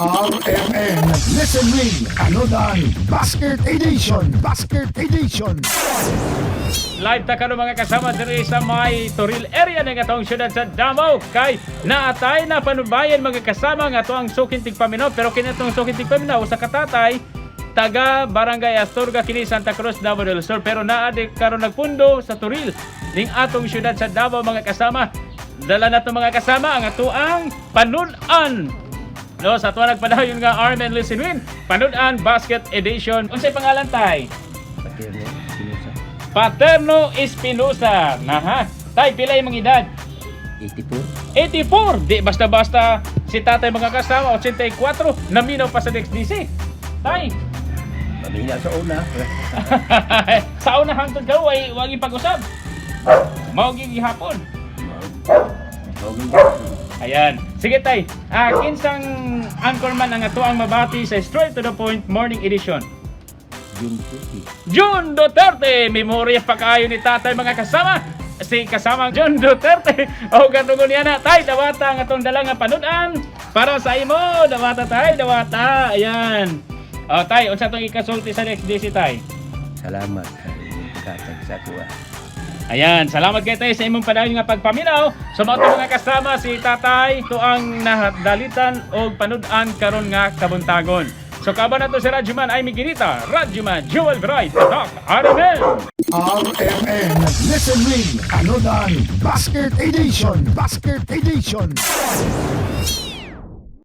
RMN Listen Ring Anodan Basket Edition. Basket Edition. Live ta karon, mga kasama, diri sa may Toril area ng atong syudad sa Davao kay naatay na panubayan, mga kasama, nga ato ang suking tigpaminaw, pero kini atong suking tigpaminaw sa katatay taga Barangay Astorga kini, Santa Cruz, Davao del Sur, pero naa di karon nagpundo sa Toril ning atong syudad sa Davao. Mga kasama, dala nato, mga kasama, ang ato ang panud-an, no, sa ato nagpadayon nga RMN Listen Win Panud-an Basket Edition. Unsay pangalan, tay? Paterno Espinosa. Paterno Espinosa. Naha. Tay, pila imong edad? 84. 84. Di basta-basta si tatay, mga kasama, 84. Naminaw pa sa DXDC. Tay, Pamina sa una. Sa una hangtod ka way wag ipag-usab. Mao gihapon. Ayan. Sige, tay, kinsang anchorman ang ato ang mabati sa Straight to the Point Morning Edition? June 30. June Duterte! Memorya pa kayo ni tatay, mga kasama. Si kasamang John Duterte. O katungod niya na. Tay, dawata ang atong dala nga panud-an para sa imo. Dawata, tay, dawata. Ayan. O tay, unsa tong ikasulti sa next DC, tay? Salamat sa inyong pagkatag sa kuha. Ayan, salamat kay tay sa imong padayon nga pagpaminaw. So mao to, mga kasama, si tatay to ang nahadalitan og panud-an karon nga kabuntagon. So kaban nato si Radyoman ay Miguelita, Radyoman Jewel Bright, Tatak RMN! RMN Listen Ring Anodan Basket Edition. Basket Edition.